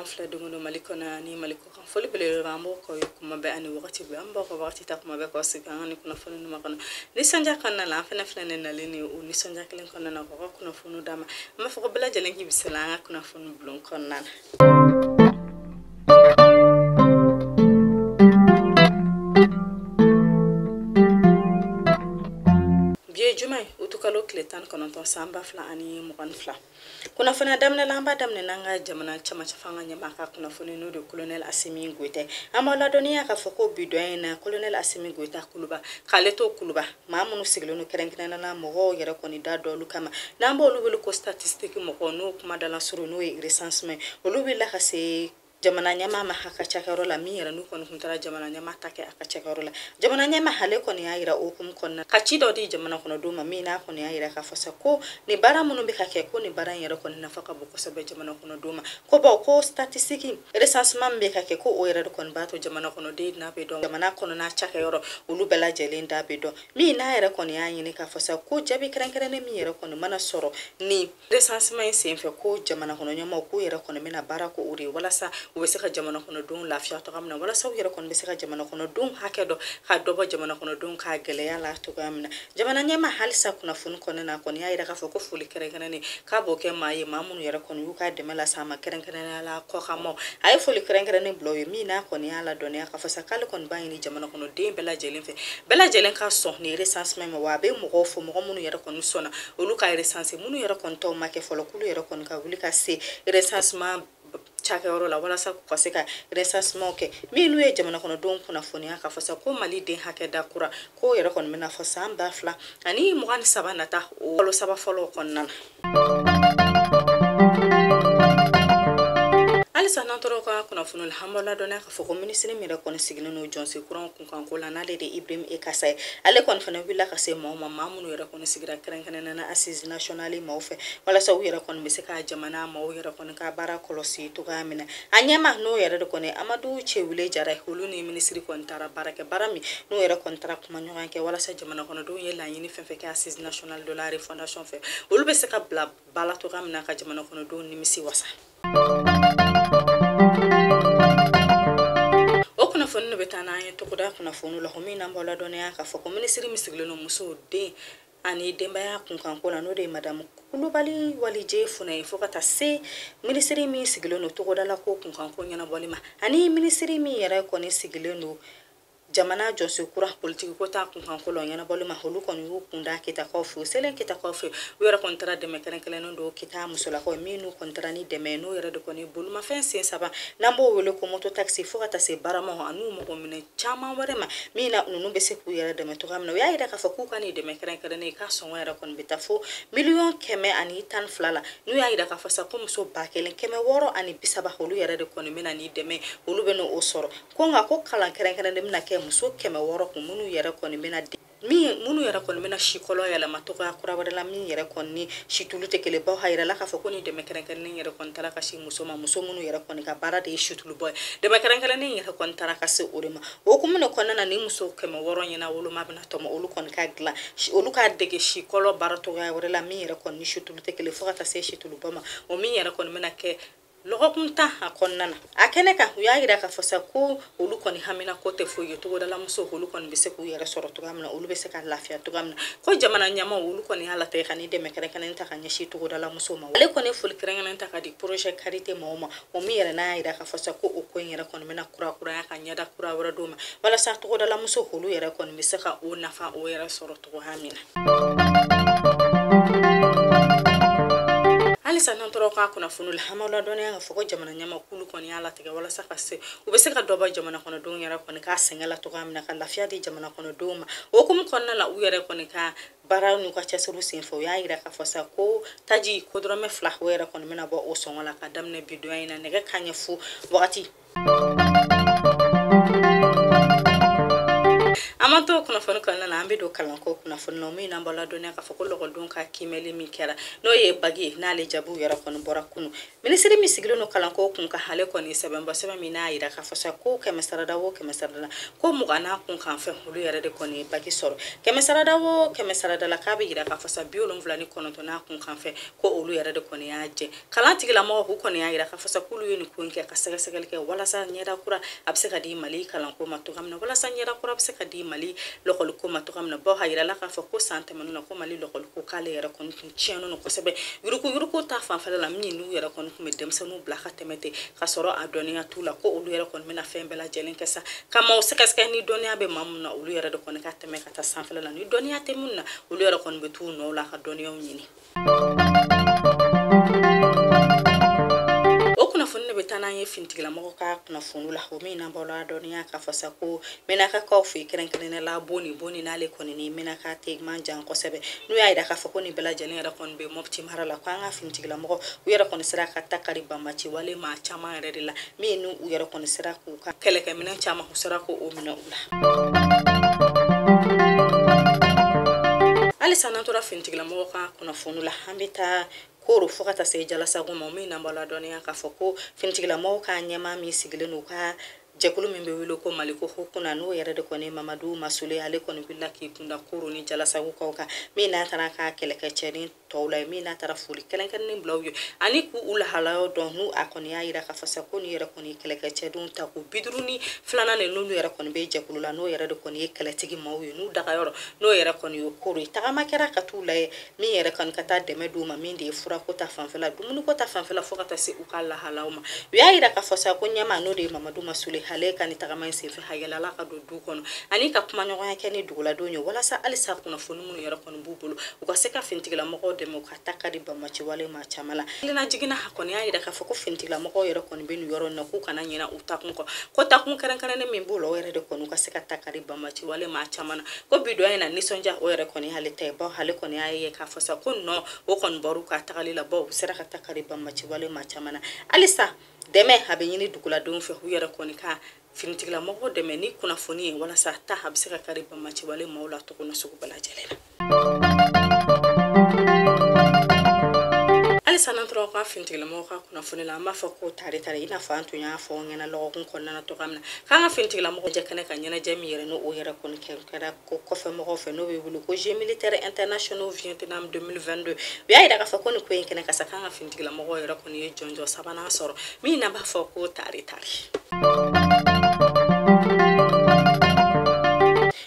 An filɛ don don Mali kɔnɔ ni Mali kɔkan, foli belebeleba an b'o k'aw ye kuma bɛɛ ani wagati bɛɛ. An b'aw ka wagati ta kuma bɛɛ k'aw sigi an ka ni kunnafoni ɲuman kɔnɔ nisɔndiya kɔnɔna la. An fɛnɛ filɛ nin nalen ni o nisɔndiya kelen kɔnɔna na k'aw ka kunnafoniw d'a ma. An b'a fɔ ko bɛɛ lajɛlen k'i bisimila an ka kunnafoni bulon kɔnɔna na. Bi ye juma ye, utukalo tile 19 san 2022. Kunnafoniya daminɛ la, an b'a daminɛ n'an ka jamana camancɛ fanga ɲɛmaa ka kunnafoni, n'o de colonel Assimi Goïta. An b'aw ladɔnniya k'a fɔ ko bi dɔ in na, colonel Assimi Goïta Kuluba, k'ale to Kuluba, maa minnu sigilen don kɛrɛnkɛrɛnnenya la mɔgɔw yɛrɛ kɔni da dɔlu kama, n'an b'olu wele ko statistique mɔgɔw, n'o kuma dala surun n'o ye recensement, olu wulila ka se jamana ɲɛmaa ma a ka cakɛyɔrɔ la. Min yɛrɛ n'u kɔni kun taara jamana ɲɛmaa ta kɛ a ka cakɛyɔrɔ la, jamana ɲɛmaa ale kɔni y'a yira o hukumu kɔnɔna ka ci dɔ di jamana kɔnɔdenw ma, min n'a kɔni y'a yira k'a fɔ sa ko nin baara minnu bɛ ka kɛ, ko nin baara in yɛrɛ kɔni nafa ka bon kosɛbɛ jamana kɔnɔdenw ma. Ko bawo ko statistique recensement min bɛ ka kɛ, ko o yɛrɛ de kɔni b'a to jamana kɔnɔden n'a bɛ dɔn, jamana kɔnɔna cakɛyɔrɔ olu bɛɛ lajɛlen da bɛ dɔn. Min n'a yɛrɛ kɔni y'a ɲini k'a fɔ sa ko jaabi kɛrɛnkɛrɛnnen min yɛrɛ kɔni mana sɔrɔ ni recensement in senfɛ, ko jamana kɔnɔ ɲɛmaaw k'u yɛrɛ kɔni bɛna baara k'o de ye walasa u bɛ se ka jamana kɔnɔdenw lafiya cogoya min na, walasa u yɛrɛ kɔni bɛ se ka jamana kɔnɔdenw hakɛ dɔn, ka dɔ bɔ jamana kɔnɔdenw ka gɛlɛya la cogoya min na. Jamana ɲɛmaa halisa kunnafoni kɔnɔna na kɔni y'a yira k'a fɔ ko foli kɛrɛnkɛrɛnnen k'a b'o kɛ maa ye, maa minnu yɛrɛ kɔni y'u ka dɛmɛ lase a ma kɛrɛnkɛrɛnnenya la kɔkanmaw. A ye foli kɛrɛnkɛrɛnnen bila u ye, min n'a kɔni y'a ladɔnniya k'a fɔ sa k'ale kɔni b'a ɲini jamana kɔnɔden bɛɛ lajɛlen fɛ, bɛɛ lajɛlen ka sɔn nin recensement ma. Wa a bɛ mɔgɔw fo, mɔgɔ minnu yɛrɛ kɔni sɔnna olu ka recenser, minnu yɛrɛ kɔni tɔw ma kɛ fɔlɔ, k'olu yɛrɛ kɔni ka wuli ka se recensement cakɛyɔrɔ la walasa k'u ka se ka recensement kɛ. Min n'u ye jamana kɔnɔdenw kunnafoniya k'a fɔ sa ko Mali den hakɛ da kura k'o yɛrɛ kɔni bɛna fɔ san 2023 nata o kalo saba fɔlɔ kɔnɔna na. Halisa n'an tora ka kunnafoni la, an b'aw ladɔnniya k'a fɔ ko minisiri min yɛrɛ kɔni sigilen don jɔnse kuran kunkanko la, n'ale de Ibrahim Ekasa ye, ale kɔni fana wulila ka se maaw ma, maa minnu yɛrɛ kɔni sigira kɛrɛnkɛrɛnnenya la assise nationale maaw fɛ, walasa u yɛrɛ kɔni bɛ se ka jamana maaw yɛrɛ kɔni ka baara kɔlɔsi cogoya min na. A ɲɛma n'o yɛrɛ de kɔni Amadu Cewule Jara ye, olu ni minisiri kɔni taara baara kɛ, baara min n'o yɛrɛ kɔni taara kuma ɲɔgɔn kɛ walasa jamana kɔnɔdenw ye laɲini fɛn fɛn kɛ assise nationale de la refondation fɛ, olu bɛ se ka bila ba la cogoya min na ka jamana kɔnɔdenw nimisi wasa. O kunnafoni de bɛ taa n'an ye togoda kunnafoni la, min n'an b'aw ladɔnniya k'a fɔ ko minisiri min sigilen don musow den ani denbaya kunkanko la, n'o de ye madamu Kulubali Walije Funɛ ye, fo ka taa se minisiri min sigilen don togodala ko kunkanko ɲɛnabɔli ma, ani minisiri min yɛrɛ kɔni sigilen don jamana jɔsi kura politiki ko ta kunkanko la ɲɛnabɔli ma, olu kɔni y'u kun da Kitakaw fɛ. U selen Kitakaw fɛ, u yɛrɛ kɔni taara dɛmɛ kɛrɛnkɛrɛnnen don Kita musolakaw, min n'u kɔni taara ni dɛmɛ n'o yɛrɛ de kɔni bolomafɛn sen saba, n'an b'o wele ko moto taxi, fo ka taa se baramaw an'u mɔgɔ minɛ caman wɛrɛ ma, min na ninnu bɛ se k'u yɛrɛ dɛmɛ cogoya min na. U y'a yira k'a fɔ k'u ka nin dɛmɛ kɛrɛnkɛrɛnnen k'a sɔngɔ yɛrɛ kɔni bɛ taa fo 112 miliyɔn la. N'u y'a yira k'a fɔ sa ko muso 1630, olu yɛrɛ de kɔni bɛ na ni dɛmɛ, olu bɛ n'o sɔrɔ. Ko nka ko kalan kɛrɛnkɛrɛnnen bɛna kɛ muso 600 kun, minnu yɛrɛ kɔni bɛna min minnu yɛrɛ kɔni bɛna sikɔlɔ yɛlɛma cogoya kura wɛrɛ la, min yɛrɛ kɔni ni situlu tɛ kelen. Bawo a yirala k'a fɔ ko nin dɛmɛ kɛrɛnkɛrɛnnen yɛrɛ kɔni taara ka se muso ma, muso minnu yɛrɛ kɔni ka baara de ye situlu bɔ ye, dɛmɛ kɛrɛnkɛrɛnnen yɛrɛ kɔni taara ka se o de ma. O hukumu de kɔnɔna na, ni muso 600 ɲɛna woloma bɛna tɔmɔ, olu kɔni ka dilan, olu ka dege sikɔlɔ baara cogoya wɛrɛ la, min yɛrɛ kɔni ni situlu tɛ kelen, fo ka taa se situlu bɔ ma, o min yɛrɛ kɔni bɛna kɛ lɔgɔkun 10 a kɔnɔna na. A kɛnɛ kan, u y'a yira k'a fɔ sa ko olu kɔni hamina ko tɛ foyi ye, togodalamusow olu kɔni bɛ se k'u yɛrɛ sɔrɔ cogoya min na, olu bɛ se ka lafiya cogoya min na. Ko jamana ɲɛmaaw olu kɔni y'a latigɛ ka nin dɛmɛ kɛrɛnkɛrɛnnen ta ka ɲɛsin togodalamusow ma. Ale kɔni ye foli kɛrɛnkɛrɛnnen ta ka di projet karité maaw ma, o min yɛrɛ n'a y'a yira k'a fɔ sa ko o ko in yɛrɛ kɔni bɛna kurakuraya ka ɲɛda kura wɛrɛ d'u ma, walasa togodalamusow olu yɛrɛ kɔni bɛ se ka o nafa o yɛrɛ sɔrɔ cogoya min na. Halisa n'an tora ka kunnafoni la, an b'aw ladɔnniya k'a fɔ ko jamana ɲɛmaa k'olu kɔni y'a latigɛ walasa ka se u bɛ se ka dɔ bɔ jamana kɔnɔdenw yɛrɛ kɔni k'a sɛgɛn la cogoya min na, ka lafiya di jamana kɔnɔdenw ma. O hukumu kɔnɔna la, u yɛrɛ kɔni ka baara n'u ka cɛsiriw senfɛ, u y'a yira k'a fɔ sa ko taji ko dɔrɔmɛ 2 o yɛrɛ kɔni bɛna bɔ o sɔngɔ la ka daminɛ bi donya in na nɛgɛ kanɲɛ fu wagati. An An m'an to kunnafoni kɔnɔna na, an bɛ don kalanko kunnafoni na, min n'an b'a ladɔnniya k'a fɔ ko lɔgɔdenw ka kiimɛli min kɛra, n'o ye bac ye, n'ale jaabiw yɛrɛ kɔni bɔra kunun. Minisiri min sigilen don kalanko kun kan, ale kɔni sɛbɛnbɔ sɛbɛn min n'a yira k'a fɔ sa ko 100 sarada o 100 sarada la, ko 20 n'a kun kan fɛn, olu yɛrɛ de kɔni ye bac sɔrɔ. 100 sarada o 100 sarada la, k'a bɛ yira k'a fɔ sa 79 n'a kun kan fɛn, ko olu yɛrɛ de kɔni y'a jɛ. Kalan tigilamɔgɔw k'u kɔni y'a yira k'a fɔ sa k'olu ye nin ko in kɛ ka sɛgɛsɛgɛli kɛ walasa ɲɛda kura a bɛ se ka di Mali kalanko ma cogoya min na, walasa ɲɛda kura bɛ se ka di Mali lɔkɔliko ma cogoya min na. Bawo a yirala k'a fɔ ko san tɛmɛnen na, ko Mali lɔkɔliko k'ale yɛrɛ kɔni tun tiɲɛnen don kosɛbɛ, yuruguyurugu ta fanfɛla la, min n'u yɛrɛ kɔni tun bɛ denmisɛnninw bila ka tɛmɛ ten ka sɔrɔ a dɔnniya t'u la, ko olu yɛrɛ kɔni bɛna fɛn bɛɛ lajɛlen kɛ sa ka maaw sɛgɛsɛgɛ. Ni dɔnniya bɛ maa min na, olu yɛrɛ de kɔni ka tɛmɛ ka taa sanfɛla la, ni dɔnniya tɛ min na, olu yɛrɛ kɔni bɛ t'u nɔ la ka dɔnniyaw ɲini. O kunnafoni de bɛ taa n'an ye finitigilamɔgɔw ka kunnafoni la, o min n'an b'aw ladɔnniya k'a fɔ sa ko Menakakaw fɛ yen, kɛrɛnkɛrɛnnenya la Boni n'ale kɔni ni Menaka tɛ man jan kosɛbɛ, n'u y'a yira k'a fɔ ko nin bɛɛ lajɛlen yɛrɛ kɔni bɛ Mopti mara la, ko an ka finitigilamɔgɔ u yɛrɛ kɔni sera ka ta kari banbaci wale maa caman yɛrɛ de la, min n'u yɛrɛ kɔni sera k'u ka kɛlɛkɛminɛn caman u sera k'o minɛ u la. Halisa n'an tora finitigilamɔgɔw ka kunnafoni la, an bɛ taa Koro fo ka taa se Jalasago ma, min n'an b'a ladɔnniya k'a fɔ ko finitigilamɔgɔw ka ɲɛmaa min sigilen don u ka jɛkulu min bɛ wele ko Maliko Hokuna, n'o yɛrɛ de kɔni Mamadu Masule, ale kɔni wulila k'i kunda Koro ni Jalasagokaw kan, min n'a taara ka kɛlɛkɛcɛden tɔw la, min n'a taara foli kɛrɛnkɛrɛnnen bila u ye ani k'u lahalayaw dɔn. N'u a kɔni y'a yira k'a fɔ sa ko nin yɛrɛ kɔni ye kɛlɛkɛcɛdenw ta ko 52nan de, n'olu yɛrɛ kɔni bɛ jɛkulu la, n'o yɛrɛ de kɔni ye kɛlɛtigi maaw ye, n'u dagayɔrɔ n'o yɛrɛ kɔni ye Koro ye. Tagama kɛra ka t'u lajɛ, min yɛrɛ kɔni ka taa dɛmɛ d'u ma, min de ye furako ta fanfɛla, dumuniko ta fanfɛla, fo ka taa se u ka lahalaw ma. U y'a yira k'a fɔ sa ko ɲɛmaa n'o de ye Mamadu Masule, ale ka nin tagama in senfɛ, a yɛlɛla ka don du kɔnɔ ani ka kumaɲɔgɔnya kɛ ni duguladenw ye, walasa halisa kunnafoni minnu yɛrɛ kɔni b'u bolo, u ka se ka finitigilamɔgɔw dɛmɛ u ka ta ka di banbaci wale maa caman la. Hakilina jiginna, a kɔni y'a yira k'a fɔ ko finitigilamɔgɔw yɛrɛ kɔni bɛ nin yɔrɔ in na, k'u kana ɲinɛ u takun kɔ, ko takun kɛrɛnkɛrɛnnen min b'u la, o yɛrɛ de kɔni u ka se ka ta ka di banbaci wale maa caman na. Ko bi don in na, nisɔndiya o yɛrɛ kɔni y'ale ta ye, bawo ale kɔni y'a ye k'a fɔ sa ko nɔ o kɔni bɔr'u ka tagali la, bawo u sera ka ta ka di banbaci wale maa caman na. Halisa dɛmɛ a bɛ ɲini duguladenw fɛ, u yɛrɛ kɔni ka finitigilamɔgɔw dɛmɛ ni kunnafoni ye, walasa ta a bɛ se ka kari banbaci wale maaw la cogo na sugu bɛɛ lajɛlen na. Halisa n'an tora ka finitigilamɔgɔw ka kunnafoni la, an b'a fɔ ko tare tare, i n'a fɔ an tun y'a fɔ aw ɲɛna lɔgɔkun kɔnɔna na cogoya min na, k'an ka finitigilamɔgɔw jɛ kɛnɛ ka ɲɛnajɛ min yɛrɛ n'o yɛrɛ kɔni kɛra ko kɔfɛ mɔgɔw fɛ, n'o bɛ wele ko Jeux militaires internationaux Vietnam 2022. U y'a yira k'a fɔ ko nin ko in kɛnɛ kan sa, k'an ka finitigilamɔgɔw yɛrɛ kɔni ye jɔnjɔn sabanan sɔrɔ, min n'an b'a fɔ ko tare tare.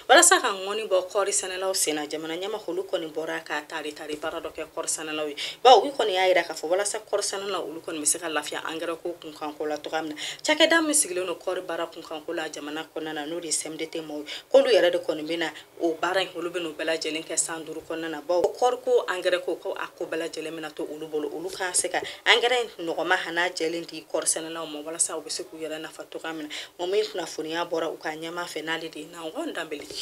Walasa ka ŋɔni bɔ kɔɔri sɛnɛlaw sen na, jamana ɲɛmaa olu kɔni bɔra ka tare tare baara dɔ kɛ kɔɔri sɛnɛlaw ye, bawo u kɔni y'a yira k'a fɔ walasa kɔɔri sɛnɛlaw olu kɔni bɛ se ka lafiya angɛrɛ ko kunkanko la cogoya min na. Cakɛda min sigilen don kɔɔri baara kunkanko la jamana kɔnɔna na, n'o de ye CMDT maaw ye, k'olu yɛrɛ de kɔni bɛ na o baara in, olu bɛ n'o bɛɛ lajɛlen kɛ san 5 kɔnɔna na, bawo kɔɔri ko angɛrɛ ko ko a ko bɛɛ lajɛlen bɛna to olu bolo, olu ka se ka angɛrɛ nɔgɔma n'a jɛlen di kɔɔri sɛnɛlaw ma, walasa u bɛ se k'u yɛrɛ nafa cogoya min na. O min kunnafoniya bɔra u ka ɲɛmaa fɛ, n'ale de ye Nango Danbele.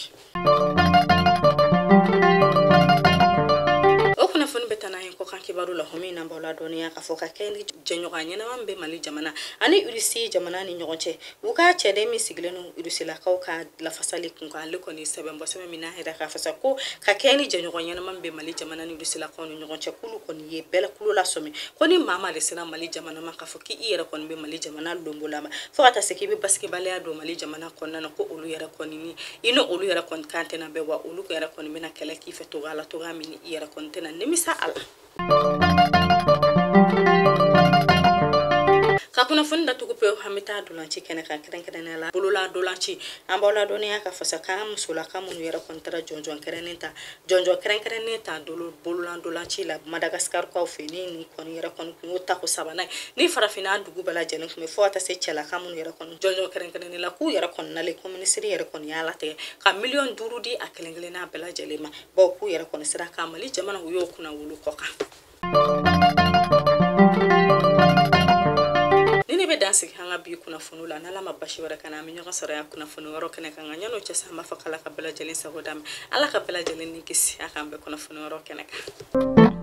O kunnafoni bɛ taa n'an ye kɔkan kibaru la, min n'an b'aw ladɔnniya k'a fɔ ka kɛ ni jɛɲɔgɔnya ɲɛnama min bɛ Mali jamana ani Irisi jamana ni ɲɔgɔn cɛ, u ka cɛden min sigilen don Irisilakaw ka lafasali kun kan, ale kɔni sɛbɛn bɔ sɛbɛn min n'a yira k'a fɔ sa ko ka kɛ ni jɛɲɔgɔn ɲɛnama min bɛ Mali jamana ni Irisilakaw ni ɲɔgɔn cɛ, k'olu kɔni ye bɛɛ kulo lasɔmi, ko ni maa maa de sera Mali jamana ma k'a fɔ k'i yɛrɛ kɔni bɛ Mali jamana lonbola ma, fo ka taa se k'i bɛ basigibaliya don Mali jamana kɔnɔna na, ko olu yɛrɛ kɔni ni i ni olu yɛrɛ kɔni kan tɛna bɛn, wa olu yɛrɛ kɔni bɛna kɛlɛ k'i fɛ togoya la cogoya min i yɛrɛ kɔni tɛna nimisa a la. Ka kunnafoni datugu pewu, an bɛ taa dolanci kɛnɛ kan, kɛrɛnkɛrɛnnenya la bolola dolanci. An b'aw ladɔnniya k'a fɔ sa k'an musolaka minnu yɛrɛ kɔni taara jɔnjɔn kɛrɛnkɛrɛnnen ta bolola dolanci la Madagascar kaw fɛ, ni nin kɔni yɛrɛ kɔni kun y'o tako sabanan ye, ni farafinna dugu bɛɛ lajɛlen kun bɛ, fo ka taa se cɛlaka minnu yɛrɛ kɔni jɔnjɔn kɛrɛnkɛrɛnnen la, k'u yɛrɛ kɔni nalen ko minisiri yɛrɛ kɔni y'a latigɛ ka miliyɔn 5 di a kelen kelenna bɛɛ lajɛlen ma, bawo k'u yɛrɛ kɔni sera ka Mali jamana u y'o kunna wolo kɔ kan. Ni ne bɛ dan sigi an ka bi kunnafoniw la, n'Ala ma basi wɛrɛ ka na, an bɛ ɲɔgɔn sɔrɔ yan kunnafoni wɛrɛw kɛnɛ kan. Nka yan'o cɛ sa, an b'a fɔ k'Ala ka bɛɛ lajɛlen sago d'an ma, Ala ka bɛɛ lajɛlen ni kisi, a k'an bɛn kunnafoni wɛrɛw kɛnɛ kan.